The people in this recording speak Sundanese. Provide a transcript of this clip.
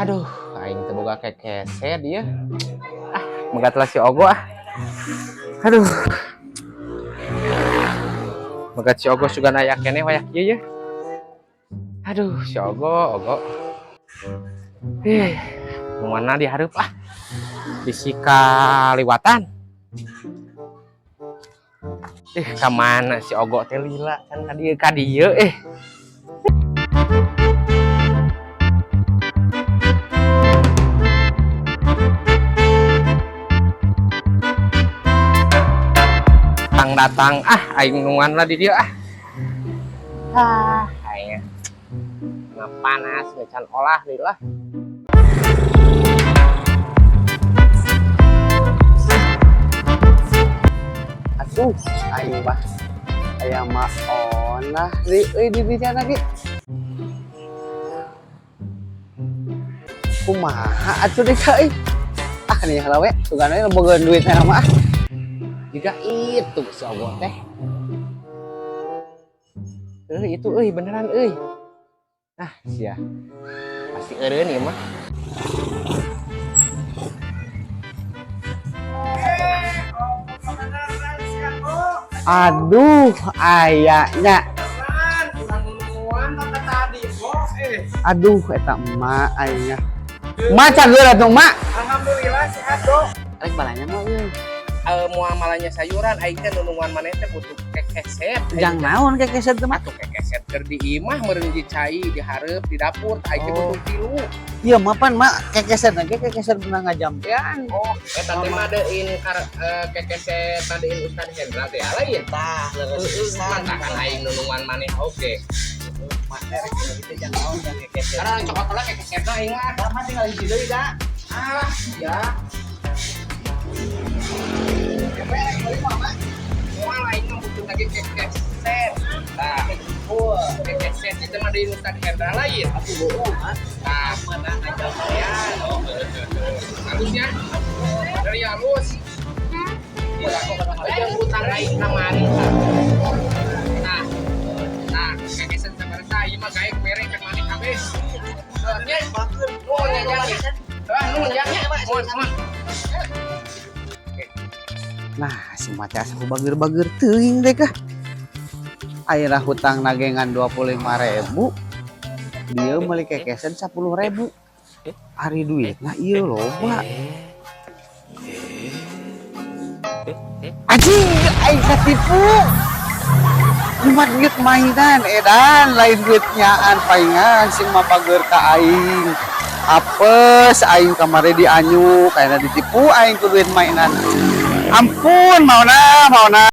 Aduh, aing teu boga kekeset ieu. Ah, megat lah si Ogo ah. Aduh. Megat si Ogo sugan aya keneh wayah kieu ye. Aduh, si Ogo, Ogo. Eh, mana dihareup ah. Bisi kaliwatan. Eh, ka mana si Ogo teh lila kan ka dieu ka dieu eh. Datang datang ah aing nungan lah di dieu ah. Ah, aing mah panas ngecan olah deui lah. Aduh, aing bah. Aya mah onah di euy di dinya lagi. Kumaha atuh deui ka euy. Ah nih heula we, sugan we boga duitna mah ah. Juga itu si Ogo teh. Eh, itu euy beneran euy. Ah, sia. Pasti eureun ieu mah. Aduh, ayanya. Aduh, eta emak aingnya. Emak cageura atuh emak. Alhamdulillah sehat, Dok. Rek balanya mah euy. Muamalanya sayuran aing teh nunungan maneh teh butuh kekeset. Jang naon kekeset teh mah? Atuh kekeset keur di imah meureun di cai di hareup di dapur aing teh Oh. butuh tilu. Iya mah pan mak kekeset ge kekeset beunang ngajampean. Oh, eta teh mah deuin kekeset tadein Ustad Hendra teh lain. Tah, leres Heeh, mantakan aing nunungan maneh oge. Mak teh rek kitu jang naon jang kekeset. Karena cokot lah kekeset aing mah. Mah tinggal hiji deui da. Ah, ya. Moal aing mah butuh lagi kekeset. Nah, kekeset itu mah deui Ustad Hendra lain. Atuh bohong ah. Nah, mana ngajampean. Oh, halus ya. Dari halus. Aja utang aing kamari. Nah, nah, kekeset sabaraha ieu mah gaek mere ka maneh kabeh. Heuh, nya. Nuhun nya jang nya. Ah, nuhun jang nya. Nuhun, nuhun. Nah, si mati asa ku bager-bager teuing deh kah. Ayeuna hutang nagengan 25.000. Dia meuli kekeset 10.000. Ari duitna ieu loba. Anjing, aing katipu. Cuma duit mainan edan, lain duit nyaan paingan sing mah bager ka aing. Apes aing kamari dianyu, kayakna ditipu aing ku duit mainan. Ampun, mauna, mauna.